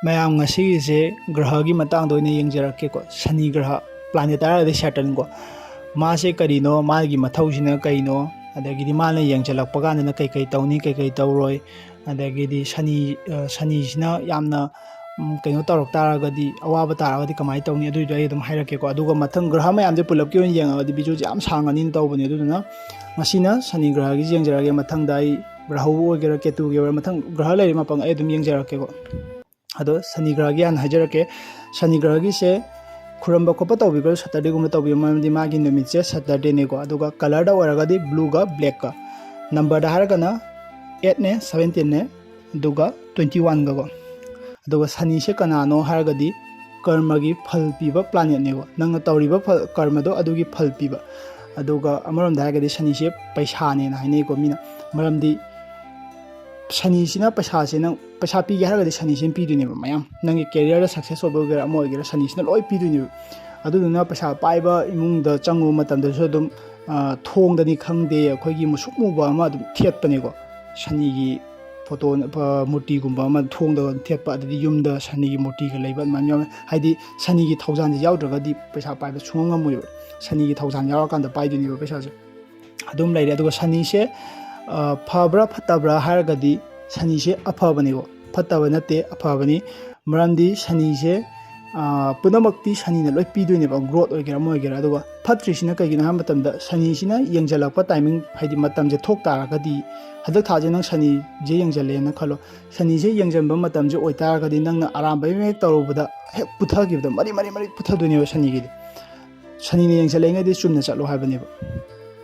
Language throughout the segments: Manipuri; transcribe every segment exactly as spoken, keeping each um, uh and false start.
ꯃꯌꯥꯝ, ꯉꯁꯤꯒꯤꯁꯦ ꯒ꯭ꯔꯍꯒꯤ ꯃꯇꯥꯡꯗ ꯑꯣꯏꯅ ꯌꯦꯡꯖꯔꯛꯀꯦꯀꯣ꯫ ꯁꯅꯤ ꯒ꯭ꯔꯍ, ꯄ꯭ꯂꯥꯅꯦꯠ ꯍꯥꯏꯔꯒꯗꯤ ꯁꯦꯇꯔꯟꯀꯣ꯫ ꯃꯥꯁꯦ ꯀꯔꯤꯅꯣ, ꯃꯥꯒꯤ ꯃꯊꯧꯁꯤꯅ ꯀꯩꯅꯣ, ꯑꯗꯒꯤꯗꯤ ꯃꯥꯅ ꯌꯦꯡꯁꯤꯜꯂꯛꯄ ꯀꯥꯟꯗꯅ ꯀꯩꯀꯩ ꯇꯧꯅꯤ, ꯀꯩꯀꯩ ꯇꯧꯔꯣꯏ, ꯑꯗꯒꯤꯗꯤ ꯁꯅꯤ, ꯑ, ꯁꯅꯤꯁꯤꯅ ꯌꯥꯝꯅ, ꯎꯝ, ꯀꯩꯅꯣ ꯇꯧꯔꯛ ꯇꯥꯔꯒꯗꯤ, ꯑꯋꯥꯕ ꯇꯥꯔꯒꯗꯤ ꯀꯃꯥꯏꯅ ꯇꯧꯅꯤ, ꯑꯗꯨꯏꯗꯣ ꯑꯩ ꯑꯗꯨꯝ ꯍꯥꯏꯔꯛꯀꯦꯀꯣ꯫ ꯑꯗꯨꯒ ꯃꯊꯪ ꯒ꯭ꯔꯍ ꯃꯌꯥꯝꯁꯦ ꯄꯨꯂꯞꯀꯤ ꯑꯣꯏꯅ ꯌꯦꯡꯉꯒꯗꯤ ꯚꯤꯗꯤꯑꯣꯁꯦ ꯌꯥꯝ ꯁꯥꯡꯉꯅꯤꯅ ꯇꯧꯕꯅꯦ꯫ ꯑꯗꯨꯗꯨꯅ ꯉꯁꯤꯅ ꯁꯅꯤ ꯒ꯭ꯔꯍꯒꯤꯁꯦ ꯌꯦꯡꯖꯔꯒꯦ꯫ ꯃꯊꯪꯗ ꯑꯩ ꯔꯥꯍꯨ ꯑꯣꯏꯒꯦꯔꯥ, ꯀꯦꯇꯨꯒꯤ ꯑꯣꯏꯒꯦꯔꯥ, ꯃꯊꯪ ꯒ꯭ꯔꯍ ꯂꯩꯔꯤ ꯃꯄꯪ ꯑꯩ ꯑꯗꯨꯝ ꯌꯦꯡꯖꯔꯛꯀꯦꯀꯣ꯫ ꯑꯗꯣ ꯁꯅꯤ ꯒ꯭ꯔꯍꯒꯤ ꯍꯥꯟꯅ ꯍꯥꯏꯖꯔꯛꯀꯦ꯫ ꯁꯅꯤ ꯒ꯭ꯔꯍꯒꯤꯁꯦ ꯈꯨꯔꯝꯕ ꯈꯣꯠꯄ ꯇꯧꯕꯤꯕ꯭ꯔꯥ? ꯁꯇꯔꯗꯦꯒꯨꯝꯕ ꯇꯧꯕꯤꯕ, ꯃꯔꯝꯗꯤ ꯃꯥꯒꯤ ꯅꯨꯃꯤꯠꯁꯦ ꯁꯇꯔꯗꯦꯅꯦꯀꯣ꯫ ꯑꯗꯨꯒ ꯀꯂꯔꯗ ꯑꯣꯏꯔꯒꯗꯤ ꯕ꯭ꯂꯨꯒ ꯕ꯭ꯂꯦꯛꯀ꯫ ꯅꯝꯕꯔꯗ ꯍꯥꯏꯔꯒꯅ ꯑꯦꯠꯅꯦ, ꯁꯕꯦꯟꯇꯤꯟꯅꯦ, ꯑꯗꯨꯒ ꯇ꯭ꯋꯦꯟꯇꯤ ꯋꯥꯟꯒꯀꯣ꯫ ꯑꯗꯨꯒ ꯁꯅꯤꯁꯦ ꯀꯅꯥꯅꯣ ꯍꯥꯏꯔꯒꯗꯤ ꯀꯔꯃꯒꯤ ꯐꯜ ꯄꯤꯕ ꯄ꯭ꯂꯥꯅꯦꯠꯅꯦꯀꯣ꯫ ꯅꯪꯅ ꯇꯧꯔꯤꯕ ꯐꯜ, ꯀꯔꯃꯗꯣ ꯑꯗꯨꯒꯤ ꯐꯜ ꯄꯤꯕ꯫ ꯑꯗꯨꯒ ꯑꯃꯔꯣꯝꯗ ꯍꯥꯏꯔꯒꯗꯤ ꯁꯅꯤꯁꯦ ꯄꯩꯁꯥꯅꯦꯅ ꯍꯥꯏꯅꯩꯀꯣ ꯃꯤꯅ꯫ ꯃꯔꯝꯗꯤ ꯁꯅꯤꯁꯤꯅ ꯄꯩꯁꯥꯁꯦ, ꯅꯪ ꯄꯩꯁꯥ ꯄꯤꯒꯦ ꯍꯥꯏꯔꯒꯗꯤ ꯁꯅꯤꯁꯤꯅ ꯄꯤꯗꯣꯏꯅꯦꯕ ꯃꯌꯥꯝ꯫ ꯅꯪꯒꯤ ꯀꯦꯔꯤꯌꯔꯗ ꯁꯛꯁꯦꯁ ꯑꯣꯏꯕ ꯑꯣꯏꯒꯦꯔꯥ, ꯑꯃ ꯑꯣꯏꯒꯦꯔꯥ, ꯁꯅꯤꯁꯤꯅ ꯂꯣꯏ ꯄꯤꯗꯣꯏꯅꯦꯕ꯫ ꯑꯗꯨꯗꯨꯅ ꯄꯩꯁꯥ ꯄꯥꯏꯕ ꯏꯃꯨꯡꯗ ꯆꯪꯉꯨꯕ ꯃꯇꯝꯗꯁꯨ ꯑꯗꯨꯝ, ꯑ, ꯊꯣꯡꯗꯅꯤ ꯈꯪꯗꯦ, ꯑꯩꯈꯣꯏꯒꯤ ꯃꯨꯁꯨꯛ ꯃꯨꯕ ꯑꯃ ꯑꯗꯨꯝ ꯊꯦꯠꯄꯅꯦꯀꯣ꯫ ꯁꯅꯤꯒꯤ ꯐꯣꯇꯣ, ꯑ, ꯃꯨꯔꯇꯤꯒꯨꯝꯕ ꯑꯃ ꯊꯣꯡꯗ ꯊꯦꯠꯄ, ꯑꯗꯩꯗꯤ ꯌꯨꯝꯗ ꯁꯅꯤꯒꯤ ꯃꯨꯔꯇꯤꯒ ꯂꯩꯕ, ꯑꯗꯨꯃꯥꯏꯅ ꯌꯥꯎꯋꯦ꯫ ꯍꯥꯏꯗꯤ ꯁꯅꯤꯒꯤ ꯊꯧꯖꯥꯜꯁꯦ ꯌꯥꯎꯗ꯭ꯔꯒꯗꯤ ꯄꯩꯁꯥ ꯄꯥꯏꯕ ꯁꯨꯡꯉꯝ ꯉꯝꯃꯣꯏꯕ꯫ ꯁꯅꯤꯒꯤ ꯊꯧꯖꯥꯜ ꯌꯥꯎꯔꯀꯥꯟꯗ ꯄꯥꯏꯗꯣꯏꯅꯦꯕ ꯄꯩꯁꯥꯁꯦ꯫ ꯑꯗꯨꯝ ꯂꯩꯔꯦ꯫ ꯑꯗꯨꯒ ꯁꯅꯤꯁꯦ, ꯑ, ꯐꯕ꯭ꯔꯥ ꯐꯠꯇꯕ꯭ꯔꯥ ꯍꯥꯏꯔꯒꯗꯤ ꯁꯅꯤꯁꯦ ꯑꯐꯕꯅꯦꯀꯣ꯫ ꯐꯠꯇꯕ ꯅꯠꯇꯦ, ꯑꯐꯕꯅꯤ꯫ ꯃꯔꯝꯗꯤ ꯁꯅꯤꯁꯦ, ꯑ, ꯄꯨꯝꯅꯃꯛꯇꯤ ꯁꯅꯤꯅ ꯂꯣꯏ ꯄꯤꯗꯣꯏꯅꯦꯕ, ꯒ꯭ꯔꯣꯠ ꯑꯣꯏꯒꯦꯔꯥ ꯑꯃ ꯑꯣꯏꯒꯦꯔꯥ꯫ ꯑꯗꯨꯒ ꯐꯠꯇ꯭ꯔꯤꯁꯤꯅ ꯀꯩꯒꯤꯅꯣ ꯍꯥꯏꯕ ꯃꯇꯝꯗ, ꯁꯅꯤꯁꯤꯅ ꯌꯦꯡꯁꯤꯜꯂꯛꯄ ꯇꯥꯏꯃꯤꯡ, ꯍꯥꯏꯗꯤ ꯃꯇꯝꯁꯦ ꯊꯣꯛ ꯇꯥꯔꯒꯗꯤ, ꯍꯟꯗꯛ ꯊꯥꯁꯦ ꯅꯪ ꯁꯅꯤꯁꯦ ꯌꯦꯡꯁꯤꯜꯂꯦꯅ ꯈꯜꯂꯣ꯫ ꯁꯅꯤꯁꯦ ꯌꯦꯡꯁꯤꯟꯕ ꯃꯇꯝꯁꯦ ꯑꯣꯏꯇꯥꯔꯒꯗꯤ, ꯅꯪꯅ ꯑꯔꯥꯟꯕ ꯑꯃ ꯍꯦꯛ ꯇꯧꯔꯨꯕꯗ ꯍꯦꯛ ꯄꯨꯊꯈꯤꯕꯗ ꯃꯔꯤ ꯃꯔꯤ ꯃꯔꯤ ꯄꯨꯊꯗꯣꯏꯅꯦꯕ ꯁꯅꯤꯒꯤꯗꯤ꯫ ꯁꯅꯤꯅ ꯌꯦꯡꯁꯤꯜꯂꯛꯏꯉꯩꯗꯤ ꯆꯨꯝꯅ ꯆꯠꯂꯣ ꯍꯥꯏꯕꯅꯦꯕ꯫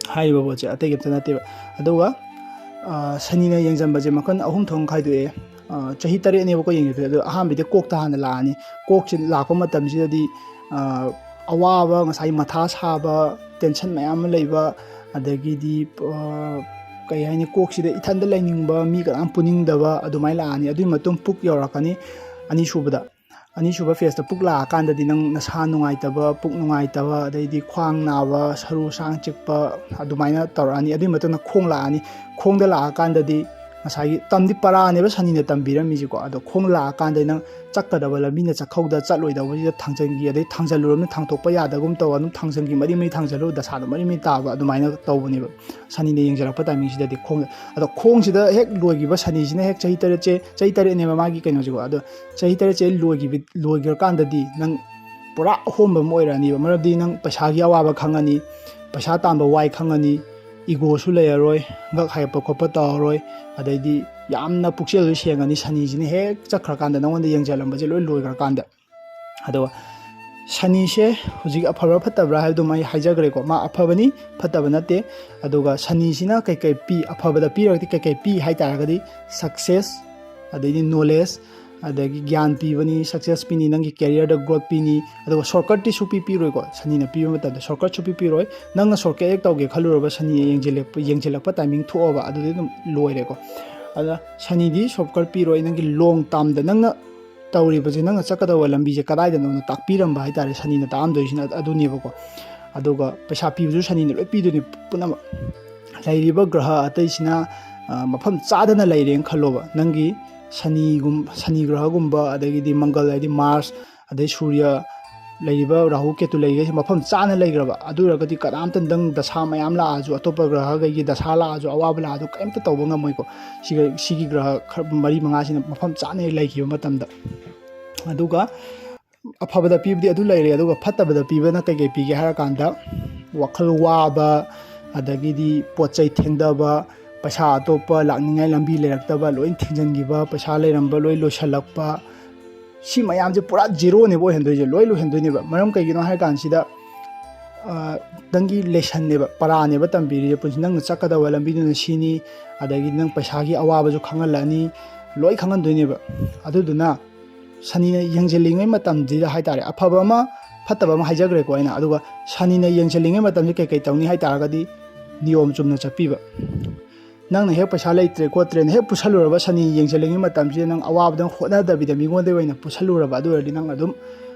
ꯍꯥꯏꯔꯤꯕ ꯄꯣꯠꯁꯦ ꯑꯇꯩ ꯀꯩꯝꯇ ꯅꯠꯇꯦꯕ꯫ ꯑꯗꯨꯒ, ꯑ, ꯁꯅꯤꯅ ꯌꯦꯡꯁꯤꯟꯕꯁꯦ ꯃꯈꯜ ꯑꯍꯨꯝ ꯊꯣꯛꯅ ꯈꯥꯏꯗꯣꯛꯑꯦ꯫ ꯑ, ꯆꯍꯤ ꯇꯔꯦꯠꯅꯦꯕꯀꯣ ꯌꯦꯡꯉꯤꯗꯣ꯫ ꯑꯗꯣ ꯑꯍꯥꯟꯕꯗꯤ ꯀꯣꯛꯇ ꯍꯥꯟꯅ ꯂꯥꯛꯑꯅꯤ꯫ ꯀꯣꯛꯁꯦ ꯂꯥꯛꯄ ꯃꯇꯝꯁꯤꯗꯗꯤ, ꯑ, ꯑꯋꯥꯕ, ꯉꯁꯥꯏ ꯃꯊꯥ ꯁꯥꯕ, ꯇꯦꯟꯁꯟ ꯃꯌꯥꯝ ꯑꯃ ꯂꯩꯕ, ꯑꯗꯒꯤꯗꯤ, ꯑ, ꯀꯩ ꯍꯥꯏꯅꯤ, ꯀꯣꯛꯁꯤꯗ ꯏꯊꯟꯗ ꯂꯩꯅꯤꯡꯕ, ꯃꯤ ꯀꯅꯥꯝ ꯄꯨꯅꯤꯡꯗꯕ, ꯑꯗꯨꯃꯥꯏꯅ ꯂꯥꯛꯑꯅꯤ꯫ ꯑꯗꯨꯒꯤ ꯃꯇꯨꯡ ꯄꯨꯛ ꯌꯧꯔꯛꯀꯅꯤ꯫ ꯑꯅꯤꯁꯨꯕꯗ, ꯑꯅꯤꯁꯨꯕ ꯐꯦꯁꯇ ꯄꯨꯛ ꯂꯥꯛꯑꯀꯥꯟꯗꯗꯤ ꯅꯪ ꯅꯁꯥ ꯅꯨꯡꯉꯥꯏꯇꯕ, ꯄꯨꯛ ꯅꯨꯡꯉꯥꯏꯇꯕ, ꯑꯗꯩꯗꯤ ꯈ꯭ꯋꯥꯡ ꯅꯥꯕ, ꯁꯔꯨ ꯁꯔꯥꯡ ꯆꯤꯛꯄ, ꯑꯗꯨꯃꯥꯏꯅ ꯇꯧꯔꯛꯑꯅꯤ꯫ ꯑꯗꯨꯒꯤ ꯃꯇꯨꯡꯗ ꯈꯣꯡ ꯂꯥꯛꯑꯅꯤ꯫ ꯈꯣꯡꯗ ꯂꯥꯛꯑꯀꯥꯟꯗꯗꯤ ꯉꯁꯥꯏꯒꯤ ꯇꯝꯗꯤ ꯄꯔꯥꯅꯦꯕ ꯁꯅꯤꯅ ꯇꯝꯕꯤꯔꯝꯃꯤꯁꯦꯀꯣ꯫ ꯑꯗꯣ ꯈꯣꯡ ꯂꯥꯛꯑꯀꯥꯟꯗ ꯅꯪ ꯆꯠꯀꯗꯕ ꯂꯝꯕꯤꯅ ꯆꯠꯍꯧꯗ, ꯆꯠꯂꯣꯏꯗꯧꯕꯁꯤꯗ ꯊꯥꯡꯖꯟꯈꯤ, ꯑꯗꯩ ꯊꯥꯡꯖꯜꯂꯨꯔꯕꯅꯤꯅ ꯊꯥꯡꯇꯣꯛꯄ ꯌꯥꯗꯒꯨꯝ ꯇꯧ, ꯑꯗꯨꯝ ꯊꯥꯡꯖꯟꯈꯤ, ꯃꯔꯤ ꯃꯔꯤ ꯊꯥꯡꯖꯜꯂꯨ, ꯗꯁꯥꯗꯣ ꯃꯔꯤ ꯃꯔꯤ ꯇꯥꯕ, ꯑꯗꯨꯃꯥꯏꯅ ꯇꯧꯕꯅꯦꯕ ꯁꯅꯤꯅ ꯌꯦꯡꯁꯤꯜꯂꯛꯄ ꯇꯥꯏꯃꯤꯡꯁꯤꯗꯗꯤ꯫ ꯈꯣꯡ ꯑꯗꯣ ꯈꯣꯡꯁꯤꯗ ꯍꯦꯛ ꯂꯣꯏꯈꯤꯕ ꯁꯅꯤꯁꯤꯅ ꯍꯦꯛ ꯆꯍꯤ ꯇꯔꯦꯠꯁꯦ, ꯆꯍꯤ ꯇꯔꯦꯠꯅꯦꯕ ꯃꯥꯒꯤ ꯀꯩꯅꯣꯁꯤꯀꯣ꯫ ꯑꯗꯣ ꯆꯍꯤ ꯇꯔꯦꯠꯁꯦ ꯂꯣꯏꯈꯤꯕ, ꯂꯣꯏꯈ꯭ꯔꯀꯥꯟꯗꯗꯤ ꯅꯪ ꯄꯨꯔꯥ ꯑꯍꯣꯡꯕ ꯑꯃ ꯑꯣꯏꯔꯛꯑꯅꯤꯕ꯫ ꯃꯔꯝꯗꯤ ꯅꯪ ꯄꯩꯁꯥꯒꯤ ꯑꯋꯥꯕ ꯈꯪꯉꯅꯤ, ꯄꯩꯁꯥ ꯇꯥꯟꯕ ꯋꯥꯏ ꯈꯪꯉꯅꯤ, ꯏꯒꯣꯁꯨ ꯂꯩꯔꯔꯣꯏ, ꯉꯛ ꯍꯥꯏꯒꯠꯄ ꯈꯣꯠꯄ ꯇꯧꯔꯔꯣꯏ, ꯑꯗꯩꯗꯤ ꯌꯥꯝꯅ ꯄꯨꯛꯆꯦꯜꯁꯨ ꯁꯦꯡꯉꯅꯤ꯫ ꯁꯅꯤꯁꯤꯅ ꯍꯦꯛ ꯆꯠꯈ꯭ꯔꯀꯥꯟꯗ, ꯅꯉꯣꯟꯗ ꯌꯦꯡꯁꯤꯜꯂꯝꯕꯁꯦ ꯂꯣꯏ ꯂꯣꯏꯈ꯭ꯔꯀꯥꯟꯗ꯫ ꯑꯗꯣ ꯁꯅꯤꯁꯦ ꯍꯧꯖꯤꯛ ꯑꯐꯕ꯭ꯔꯥ ꯐꯠꯇꯕ꯭ꯔꯥ ꯍꯥꯏꯕꯗꯨꯃ ꯑꯩ ꯍꯥꯏꯖꯈ꯭ꯔꯦꯀꯣ, ꯃꯥ ꯑꯐꯕꯅꯤ, ꯐꯠꯇꯕ ꯅꯠꯇꯦ꯫ ꯑꯗꯨꯒ ꯁꯅꯤꯁꯤꯅ ꯀꯩꯀꯩ ꯄꯤ, ꯑꯐꯕꯗ ꯄꯤꯔꯒꯗꯤ ꯀꯩꯀꯩ ꯄꯤ ꯍꯥꯏ ꯇꯥꯔꯒꯗꯤ, ꯁꯛꯁꯦꯁ, ꯑꯗꯩꯗꯤ ꯅꯣꯂꯦꯖ, ꯑꯗꯒꯤ ꯒ꯭ꯌꯥꯟ ꯄꯤꯕꯅꯤ, ꯁꯛꯁꯦꯁ ꯄꯤꯅꯤ, ꯅꯪꯒꯤ ꯀꯦꯔꯤꯌꯔꯗ ꯒ꯭ꯔꯣꯠ ꯄꯤꯅꯤ꯫ ꯑꯗꯨꯒ ꯁꯣꯔꯠꯀꯠꯇꯤ ꯁꯨꯄꯤ ꯄꯤꯔꯣꯏꯀꯣ꯫ ꯁꯅꯤꯅ ꯄꯤꯕ ꯃꯇꯝꯗ ꯁꯣꯔꯠꯀꯠ ꯁꯨꯄꯤ ꯄꯤꯔꯣꯏ꯫ ꯅꯪꯅ ꯁꯣꯔꯠꯀꯠ ꯍꯦꯛ ꯇꯧꯒꯦ ꯈꯜꯂꯨꯔꯕ, ꯁꯅꯤꯅ ꯌꯦꯡꯁꯤꯜꯂꯛꯄ, ꯌꯦꯡꯁꯤꯜꯂꯛꯄ ꯇꯥꯏꯃꯤꯡ ꯊꯣꯛꯑꯕ, ꯑꯗꯨꯗꯤ ꯑꯗꯨꯝ ꯂꯣꯏꯔꯦꯀꯣ꯫ ꯑꯗ ꯁꯅꯤꯗꯤ ꯁꯣꯔꯠꯀꯠ ꯄꯤꯔꯣꯏ꯫ ꯅꯪꯒꯤ ꯂꯣꯡ ꯇꯥꯝꯗ ꯅꯪꯅ ꯇꯧꯔꯤꯕꯁꯦ, ꯅꯪꯅ ꯆꯠꯀꯗꯧꯕ ꯂꯝꯕꯤꯁꯦ ꯀꯗꯥꯏꯗꯅꯣꯅ ꯇꯥꯛꯄꯤꯔꯝꯕ ꯍꯥꯏꯇꯥꯔꯦ, ꯁꯅꯤꯅ ꯇꯥꯛꯑꯝꯗꯣꯏꯁꯤꯅ ꯑꯗꯨꯅꯦꯕꯀꯣ꯫ ꯑꯗꯨꯒ ꯄꯩꯁꯥ ꯄꯤꯕꯁꯨ ꯁꯅꯤꯅ ꯂꯣꯏ ꯄꯤꯗꯣꯏꯅꯤ ꯄꯨꯝꯅꯃꯛ꯫ ꯂꯩꯔꯤꯕ ꯒ꯭ꯔꯍ ꯑꯇꯩꯁꯤꯅ, ꯑ, ꯃꯐꯝ ꯆꯥꯗꯅ ꯂꯩꯔꯦꯅ ꯈꯜꯂꯣꯕ꯫ ꯅꯪꯒꯤ ꯁꯅꯤꯒꯨꯝ-, ꯁꯅꯤ ꯒ꯭ꯔꯍꯒꯨꯝꯕ, ꯑꯗꯒꯤꯗꯤ ꯃꯪꯒꯜ, ꯍꯥꯏꯗꯤ ꯃꯥꯔꯁ, ꯑꯗꯩ ꯁꯨꯔꯌ, ꯂꯩꯔꯤꯕ ꯔꯥꯍꯨ ꯀꯦꯇꯨ ꯂꯩꯔꯤꯈꯩꯁꯦ ꯃꯐꯝ ꯆꯥꯅ ꯂꯩꯈ꯭ꯔꯕ꯫ ꯑꯗꯨ ꯑꯣꯏꯔꯒꯗꯤ ꯀꯅꯥꯝꯇ ꯅꯪ ꯗꯁꯥ ꯃꯌꯥꯝ ꯂꯥꯛꯑꯁꯨ, ꯑꯇꯣꯞꯄ ꯒ꯭ꯔꯍꯈꯩꯒꯤ ꯗꯁꯥ ꯂꯥꯛꯑꯁꯨ, ꯑꯋꯥꯕ ꯂꯥꯛꯑꯁꯨ ꯀꯔꯤꯝꯇ ꯇꯧꯕ ꯉꯝꯃꯣꯏꯀꯣ꯫ ꯁꯤꯒ-, ꯁꯤꯒꯤ ꯒ꯭ꯔꯍ ꯈꯔ ꯃꯔꯤ ꯃꯉꯥꯁꯤꯅ ꯃꯐꯝ ꯆꯥꯅ ꯂꯩꯈꯤꯕ ꯃꯇꯝꯗ꯫ ꯑꯗꯨꯒ ꯑꯐꯕꯗ ꯄꯤꯕꯗꯤ ꯑꯗꯨ ꯂꯩꯔꯦ꯫ ꯑꯗꯨꯒ ꯐꯠꯇꯕꯗ ꯄꯤꯕꯅ ꯀꯩꯀꯩ ꯄꯤꯒꯦ ꯍꯥꯏꯔꯀꯥꯟꯗ, ꯋꯥꯈꯜ ꯋꯥꯕ, ꯑꯗꯒꯤꯗꯤ ꯄꯣꯠ ꯆꯩ ꯊꯦꯡꯊꯕ, ꯄꯩꯁꯥ ꯑꯇꯣꯞꯄ ꯂꯥꯛꯅꯤꯡꯉꯥꯏ ꯂꯝꯕꯤ ꯂꯩꯔꯛꯇꯕ, ꯂꯣꯏ ꯊꯤꯡꯖꯤꯟꯈꯤꯕ, ꯄꯩꯁꯥ ꯂꯩꯔꯝꯕ ꯂꯣꯏ ꯂꯣꯏꯁꯤꯜꯂꯛꯄ, ꯁꯤ ꯃꯌꯥꯝꯁꯦ ꯄꯨꯔꯥ ꯖꯤꯔꯣꯅꯦꯕ ꯑꯣꯏꯍꯟꯗꯣꯏꯁꯦ, ꯂꯣꯏ ꯂꯣꯏꯍꯟꯗꯣꯏꯅꯦꯕ꯫ ꯃꯔꯝ ꯀꯩꯒꯤꯅꯣ ꯍꯥꯏ ꯀꯥꯟꯁꯤꯗ, ꯑ, ꯅꯪꯒꯤ ꯂꯦꯁꯟꯅꯦꯕ, ꯄꯔꯥꯅꯦꯕ ꯇꯝꯕꯤꯔꯤꯁꯦ ꯄꯨꯟꯁꯤ꯫ ꯅꯪꯅ ꯆꯠꯀꯗꯕ ꯂꯝꯕꯤꯗꯨꯅ ꯁꯤꯅꯤ, ꯑꯗꯒꯤ ꯅꯪ ꯄꯩꯁꯥꯒꯤ ꯑꯋꯥꯕꯁꯨ ꯈꯪꯍꯜꯂꯛꯑꯅꯤ, ꯂꯣꯏ ꯈꯪꯍꯟꯗꯣꯏꯅꯦꯕ꯫ ꯑꯗꯨꯗꯨꯅ ꯁꯅꯤꯅ ꯌꯦꯡꯁꯤꯜꯂꯤꯉꯩ ꯃꯇꯝꯁꯤꯗ ꯍꯥꯏꯇꯥꯔꯦ, ꯑꯐꯕ ꯑꯃ ꯐꯠꯇꯕ ꯑꯃ ꯍꯥꯏꯖꯈ꯭ꯔꯦꯀꯣ ꯑꯩꯅ꯫ ꯑꯗꯨꯒ ꯁꯅꯤꯅ ꯌꯦꯡꯁꯤꯜꯂꯤꯉꯩ ꯃꯇꯝꯁꯤ ꯀꯩꯀꯩ ꯇꯧꯅꯤ ꯍꯥꯏ ꯇꯥꯔꯒꯗꯤ, ꯅꯤꯌꯣꯝ ꯆꯨꯝꯅ ꯆꯠꯄꯤꯕ꯫ ꯅꯪꯅ ꯍꯦꯛ ꯄꯩꯁꯥ ꯂꯩꯇ꯭ꯔꯦ ꯈꯣꯠꯇ꯭ꯔꯦꯅ ꯍꯦꯛ ꯄꯨꯁꯜꯂꯨꯔꯕ, ꯁꯅꯤ ꯌꯦꯡꯁꯤꯜꯂꯤꯉꯩ ꯃꯇꯝꯁꯤꯗ ꯅꯪ ꯑꯋꯥꯕꯗꯪ ꯍꯣꯠꯅꯗꯕꯤꯗ ꯃꯤꯉꯣꯟꯗ ꯑꯣꯏꯅ ꯄꯨꯁꯜꯂꯨꯔꯕ, ꯑꯗꯨ ꯑꯣꯏꯔꯗꯤ ꯅꯪ ꯑꯗꯨꯝ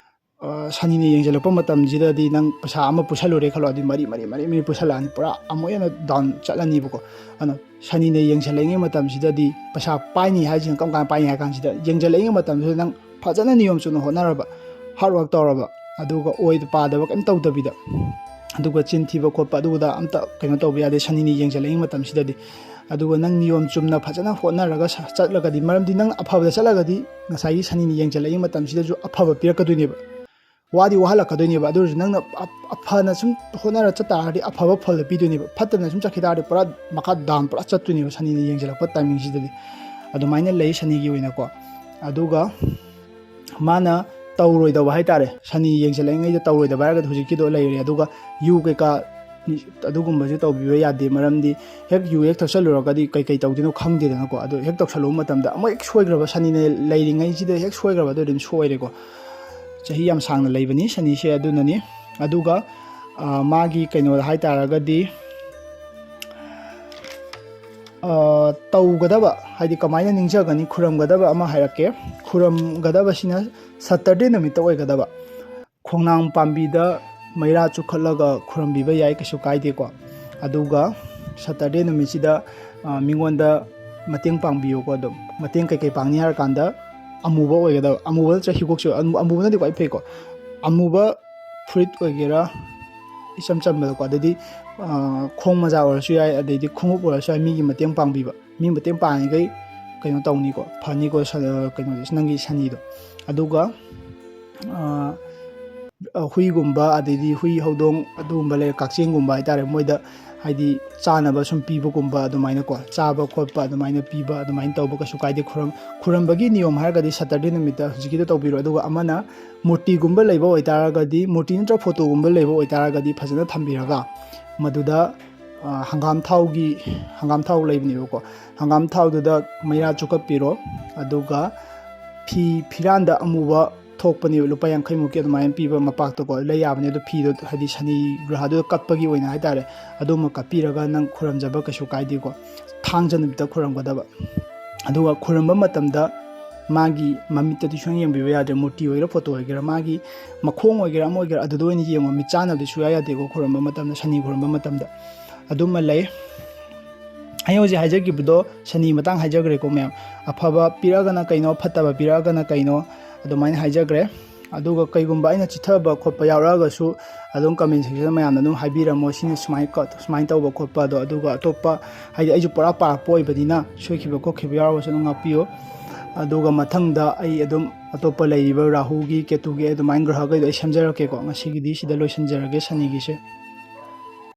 ꯁꯅꯤꯅ ꯌꯦꯡꯁꯤꯜꯂꯛꯄ ꯃꯇꯝꯁꯤꯗꯗꯤ ꯅꯪ ꯄꯩꯁꯥ ꯑꯃ ꯄꯨꯁꯜꯂꯨꯔꯦ ꯈꯜꯂꯣ, ꯑꯗꯨꯗꯤ ꯃꯔꯤ ꯃꯔꯤ ꯃꯔꯤ ꯃꯔꯤ ꯄꯨꯁꯜꯂꯛꯑꯅꯤ, ꯄꯨꯔꯥ ꯑꯃꯨꯛ ꯍꯦꯟꯅ ꯗꯥꯎꯟ ꯆꯠꯂꯅꯤꯕꯀꯣ꯫ ꯑꯗꯨꯅ ꯁꯅꯤꯅ ꯌꯦꯡꯁꯤꯜꯂꯛꯏꯉꯩ ꯃꯇꯝꯁꯤꯗꯗꯤ ꯄꯩꯁꯥ ꯄꯥꯏꯅꯤ ꯍꯥꯏꯁꯤꯅ ꯀꯔꯝ ꯀꯥꯟꯗ ꯄꯥꯏꯅꯤ ꯍꯥꯏ ꯀꯥꯟꯁꯤꯗ, ꯌꯦꯡꯁꯤꯜꯂꯛꯏꯉꯩ ꯃꯇꯝꯁꯤꯗ ꯅꯪ ꯐꯖꯅ ꯅꯤꯌꯣꯝ ꯆꯨꯝꯅ ꯍꯣꯠꯅꯔꯕ, ꯍꯥꯔꯗ ꯋꯥꯔꯛ ꯇꯧꯔꯕ, ꯑꯗꯨꯒ ꯑꯣꯏꯗ ꯄꯥꯗꯕ ꯀꯩꯝ ꯇꯧꯗꯕꯤꯗ, ꯑꯗꯨꯒ ꯆꯤꯟ ꯊꯤꯕ ꯈꯣꯠꯄ ꯑꯗꯨꯗ ꯑꯝꯇ ꯀꯩꯅꯣ ꯇꯧꯕ ꯌꯥꯗꯦ ꯁꯅꯤꯅ ꯌꯦꯡꯁꯤꯜꯂꯛꯏꯉꯩ ꯃꯇꯝꯁꯤꯗꯗꯤ꯫ ꯑꯗꯨꯒ ꯅꯪ ꯅꯤꯌꯣꯝ ꯆꯨꯝꯅ ꯐꯖꯅ ꯍꯣꯠꯅꯔꯒ ꯆꯠꯂꯒꯗꯤ, ꯃꯔꯝꯗꯤ ꯅꯪ ꯑꯐꯕꯗ ꯆꯠꯂꯒꯗꯤ ꯉꯁꯥꯏꯒꯤ ꯁꯅꯤꯅ ꯌꯦꯡꯁꯤꯜꯂꯛꯏꯉꯩ ꯃꯇꯝꯁꯤꯗꯁꯨ ꯑꯐꯕ ꯄꯤꯔꯛꯀꯗꯣꯏꯅꯦꯕ꯫ ꯋꯥꯗꯤ ꯋꯥꯍꯜꯂꯛꯀꯗꯣꯏꯅꯦꯕ, ꯑꯗꯨ ꯑꯣꯏꯔꯁꯨ ꯅꯪꯅ ꯑꯐꯅ ꯁꯨꯝ ꯍꯣꯠꯅꯔ ꯆꯠ ꯇꯥꯔꯗꯤ ꯑꯐꯕ ꯐꯜꯗ ꯄꯤꯗꯣꯏꯅꯦꯕ꯫ ꯐꯠꯇꯅ ꯁꯨꯝ ꯆꯠꯈꯤ ꯇꯥꯔꯗꯤ ꯄꯨꯔꯥ ꯃꯈꯥ ꯗꯥꯎꯟ ꯄꯨꯔꯥ ꯆꯠꯇꯣꯏꯅꯦꯕ ꯁꯅꯤꯅ ꯌꯦꯡꯁꯤꯜꯂꯛꯄ ꯇꯥꯏꯃꯤꯡꯁꯤꯗꯗꯤ꯫ ꯑꯗꯨꯃꯥꯏꯅ ꯂꯩ ꯁꯅꯤꯒꯤ ꯑꯣꯏꯅꯀꯣ꯫ ꯑꯗꯨꯒ ꯃꯥꯅ ꯇꯧꯔꯣꯏꯗꯕ ꯍꯥꯏ ꯇꯥꯔꯦ, ꯁꯅꯤ ꯌꯦꯡꯁꯤꯜꯂꯛꯏꯉꯩꯗ ꯇꯧꯔꯣꯏꯗꯕ ꯍꯥꯏꯔꯒꯗꯤ ꯍꯧꯖꯤꯛꯀꯤꯗꯣ ꯂꯩꯔꯦ꯫ ꯑꯗꯨꯒ ꯌꯨ ꯀꯩꯀꯥ ꯑꯗꯨꯒꯨꯝꯕꯁꯨ ꯇꯧꯕꯤꯕ ꯌꯥꯗꯦ, ꯃꯔꯝꯗꯤ ꯍꯦꯛ ꯌꯨ ꯍꯦꯛ ꯊꯛꯆꯜꯂꯨꯔꯒꯗꯤ ꯀꯩꯀꯩ ꯇꯧꯗꯣꯏꯅꯣ ꯈꯪꯗꯦꯗꯅꯀꯣ꯫ ꯑꯗꯣ ꯍꯦꯛ ꯇꯧꯁꯜꯂꯨꯕ ꯃꯇꯝꯗ ꯑꯃꯨꯛ ꯍꯦꯛ ꯁꯣꯏꯈ꯭ꯔꯕ, ꯁꯅꯤꯅ ꯂꯩꯔꯤꯉꯩꯁꯤꯗ ꯍꯦꯛ ꯁꯣꯏꯈ꯭ꯔꯕ, ꯑꯗꯨ ꯑꯗꯨꯝ ꯁꯣꯏꯔꯦꯀꯣ꯫ ꯆꯍꯤ ꯌꯥꯝ ꯁꯥꯡꯅ ꯂꯩꯕꯅꯤ ꯁꯅꯤꯁꯦ꯫ ꯑꯗꯨꯅꯅꯤ꯫ ꯑꯗꯨꯒ ꯃꯥꯒꯤ ꯀꯩꯅꯣꯗ ꯍꯥꯏ ꯇꯥꯔꯒꯗꯤ ꯇꯧꯒꯗꯕ, ꯍꯥꯏꯗꯤ ꯀꯃꯥꯏꯅ ꯅꯤꯡꯖꯒꯅꯤ, ꯈꯨꯔꯨꯝꯒꯗꯕ ꯑꯃ ꯍꯥꯏꯔꯛꯀꯦ꯫ ꯈꯨꯔꯨꯝꯒꯗꯕꯁꯤꯅ ꯁꯇꯔꯗꯦ ꯅꯨꯃꯤꯠꯇ ꯑꯣꯏꯒꯗꯕ꯫ ꯈꯣꯡꯅꯥꯡ ꯄꯥꯝꯕꯤꯗ ꯃꯩꯔꯥ ꯆꯨꯈꯠꯂꯒ ꯈꯨꯔꯨꯝꯕꯤꯕ ꯌꯥꯏ, ꯀꯩꯁꯨ ꯀꯥꯏꯗꯦꯀꯣ꯫ ꯑꯗꯨꯒ ꯁꯇꯔꯗꯦ ꯅꯨꯃꯤꯠꯁꯤꯗ ꯃꯤꯉꯣꯟꯗ ꯃꯇꯦꯡ ꯄꯥꯡꯕꯤꯌꯨꯀꯣ꯫ ꯑꯗꯨꯝ ꯃꯇꯦꯡ ꯀꯩꯀꯩ ꯄꯥꯡꯅꯤ ꯍꯥꯏꯔꯀꯥꯟꯗ ꯑꯃꯨꯕ ꯑꯣꯏꯒꯗꯕ, ꯑꯃꯨꯕ ꯅꯠꯇ꯭ꯔꯒ ꯍꯤꯒꯣꯛꯁꯨ, ꯑꯃꯨꯕꯅꯗꯤ ꯈ꯭ꯋꯥꯏ ꯐꯩꯀꯣ꯫ ꯑꯃꯨꯕ ꯐꯨꯔꯤꯠ ꯑꯣꯏꯒꯦꯔꯥ, ꯏꯆꯝ ꯆꯝꯕꯗꯀꯣ, ꯑꯗꯩꯗꯤ ꯈꯣꯡ ꯃꯖꯥ ꯑꯣꯏꯔꯁꯨ ꯌꯥꯏ, ꯑꯗꯩꯗꯤ ꯈꯣꯡꯎꯞ ꯑꯣꯏꯔꯁꯨ ꯌꯥꯏ, ꯃꯤꯒꯤ ꯃꯇꯦꯡ ꯄꯥꯡꯕꯤꯕ꯫ ꯃꯤ ꯃꯇꯦꯡ ꯄꯥꯡꯉꯤꯈꯩ ꯀꯩꯅꯣ ꯇꯧꯅꯤꯀꯣ, ꯐꯅꯤꯀꯣ꯫ ꯀꯩꯅꯣꯁꯦ, ꯅꯪꯒꯤ ꯁꯅꯤꯗꯣ꯫ ꯑꯗꯨꯒ ꯍꯨꯏꯒꯨꯝꯕ, ꯑꯗꯩꯗꯤ ꯍꯨꯏ ꯍꯧꯗꯣꯡ ꯑꯗꯨꯒꯨꯝꯕ ꯂꯩꯔꯦ, ꯀꯛꯆꯦꯡꯒꯨꯝꯕ ꯍꯥꯏꯇꯥꯔꯦ, ꯃꯣꯏꯗ ꯍꯥꯏꯗꯤ ꯆꯥꯅꯕ ꯁꯨꯝ ꯄꯤꯕꯒꯨꯝꯕ, ꯑꯗꯨꯃꯥꯏꯅꯀꯣ, ꯆꯥꯕ ꯈꯣꯠꯄ ꯑꯗꯨꯃꯥꯏꯅ ꯄꯤꯕ, ꯑꯗꯨꯃꯥꯏꯅ ꯇꯧꯕ ꯀꯩꯁꯨ ꯀꯥꯏꯗꯦ꯫ ꯈꯨꯔꯝ-, ꯈꯨꯔꯝꯕꯒꯤ ꯅꯤꯌꯣꯝ ꯍꯥꯏꯔꯒꯗꯤ ꯁꯇꯔꯗꯦ ꯅꯨꯃꯤꯠꯇ ꯍꯧꯖꯤꯛꯀꯤꯗꯣ ꯇꯧꯕꯤꯔꯣ꯫ ꯑꯗꯨꯒ ꯑꯃꯅ ꯃꯨꯔꯇꯤꯒꯨꯝꯕ ꯂꯩꯕ ꯑꯣꯏꯇꯥꯔꯒꯗꯤ, ꯃꯨꯔꯇꯤ ꯅꯠꯇ꯭ꯔꯒ ꯐꯣꯇꯣꯒꯨꯝꯕ ꯂꯩꯕ ꯑꯣꯏꯇꯥꯔꯒꯗꯤ ꯐꯖꯅ ꯊꯝꯕꯤꯔꯒ ꯃꯗꯨꯗ ꯍꯪꯒꯥꯝ ꯊꯥꯎꯒꯤ, ꯍꯪꯒꯥꯝ ꯊꯥꯎ ꯂꯩꯕꯅꯦꯕꯀꯣ, ꯍꯪꯒꯥꯝ ꯊꯥꯎꯗꯨꯗ ꯃꯩꯔꯥ ꯆꯨꯀꯠꯄꯤꯔꯣ꯫ ꯑꯗꯨꯒ ꯐꯤ, ꯐꯤꯔꯥꯟꯗ ꯑꯃꯨꯕ ꯊꯣꯛꯄꯅꯦꯕ, ꯂꯨꯄꯥ ꯌꯥꯡꯈꯩꯃꯨꯛꯀꯤ ꯑꯗꯨꯃꯥꯏꯅ ꯄꯤꯕ, ꯃꯄꯥꯛꯇꯀꯣ ꯂꯩ ꯌꯥꯕꯅꯦ꯫ ꯑꯗꯣ ꯐꯤꯗꯣ ꯍꯥꯏꯗꯤ ꯁꯅꯤ ꯒ꯭ꯔꯍꯗꯨꯗ ꯀꯠꯄꯒꯤ ꯑꯣꯏꯅ ꯍꯥꯏꯇꯥꯔꯦ, ꯑꯗꯨꯃ ꯀꯠꯄꯤꯔꯒ ꯅꯪ ꯈꯨꯔꯝꯖꯕ ꯀꯩꯁꯨ ꯀꯥꯏꯗꯦꯀꯣ꯫ ꯊꯥꯡꯖ ꯅꯨꯃꯤꯠꯇ ꯈꯨꯔꯝꯒꯗꯕ꯫ ꯑꯗꯨꯒ ꯈꯨꯔꯝꯕ ꯃꯇꯝꯗ ꯃꯥꯒꯤ ꯃꯃꯤꯠꯇꯗꯤ ꯁꯨꯡꯌꯦꯡ ꯌꯦꯡꯕꯤꯕ ꯌꯥꯗ꯭ꯔꯦ꯫ ꯃꯨꯔꯇꯤ ꯑꯣꯏꯒꯦꯔꯥ, ꯐꯣꯇꯣ ꯑꯣꯏꯒꯦꯔꯥ, ꯃꯥꯒꯤ ꯃꯈꯣꯡ ꯑꯣꯏꯒꯦꯔꯥ, ꯑꯃ ꯑꯣꯏꯒꯦꯔꯥ, ꯑꯗꯨꯗ ꯑꯣꯏꯅ ꯌꯦꯡꯉꯣ꯫ ꯃꯤꯠ ꯆꯥꯟꯅꯕꯗꯤ ꯁꯨꯡꯌꯥ ꯌꯥꯗꯦꯀꯣ ꯈꯨꯔꯨꯝꯕ ꯃꯇꯝꯗ, ꯁꯅꯤ ꯈꯨꯔꯨꯝꯕ ꯃꯇꯝꯗ꯫ ꯑꯗꯨꯃ ꯂꯩ꯫ ꯑꯩ ꯍꯧꯖꯤꯛ ꯍꯥꯏꯖꯈꯤꯕꯗꯣ ꯁꯅꯤ ꯃꯇꯥꯡ ꯍꯥꯏꯖꯈ꯭ꯔꯦꯀꯣ ꯃꯌꯥꯝ꯫ ꯑꯐꯕ ꯄꯤꯔꯛꯑꯒꯅ ꯀꯩꯅꯣ, ꯐꯠꯇꯕ ꯄꯤꯔꯛꯑꯒꯅ ꯀꯩꯅꯣ, ꯑꯗꯨꯃꯥꯏꯅ ꯍꯥꯏꯖꯈ꯭ꯔꯦ꯫ ꯑꯗꯨꯒ ꯀꯩꯒꯨꯝꯕ ꯑꯩꯅ ꯆꯤꯠꯊꯕ ꯈꯣꯠꯄ ꯌꯥꯎꯔꯛꯑꯒꯁꯨ ꯑꯗꯨꯝ comment section ꯃꯌꯥꯝꯗ ꯑꯗꯨꯝ ꯍꯥꯏꯕꯤꯔꯝꯃꯣ, ꯁꯤꯅ ꯁꯨꯃꯥꯏꯅ ꯀ-, ꯁꯨꯃꯥꯏꯅ ꯇꯧꯕ ꯈꯣꯠꯄ ꯑꯗꯣ꯫ ꯑꯗꯨꯒ ꯑꯇꯣꯞꯄ, ꯍꯥꯏꯗꯤ ꯑꯩꯁꯨ ꯄꯨꯔꯥ ꯄꯥꯔꯛꯄ ꯑꯣꯏꯕꯅꯤꯅ ꯁꯣꯏꯈꯤꯕ ꯈꯣꯠꯈꯤꯕ ꯌꯥꯎꯔꯒꯁꯨ ꯑꯗꯨꯝ ꯉꯥꯛꯄꯤꯌꯨ꯫ ꯑꯗꯨꯒ ꯃꯊꯪꯗ ꯑꯩ ꯑꯗꯨꯝ ꯑꯇꯣꯞꯄ ꯂꯩꯔꯤꯕ ꯔꯥꯍꯨꯒꯤ, ꯀꯦꯇꯨꯒꯤ ꯑꯗꯨꯃꯥꯏꯅ ꯒ꯭ꯔꯍꯈꯩꯗꯣ ꯑꯩ ꯁꯦꯝꯖꯔꯛꯀꯦꯀꯣ꯫ ꯉꯁꯤꯒꯤꯗꯤ ꯁꯤꯗ ꯂꯣꯏꯁꯤꯟꯖꯔꯒꯦ ꯁꯅꯤꯒꯤꯁꯦ꯫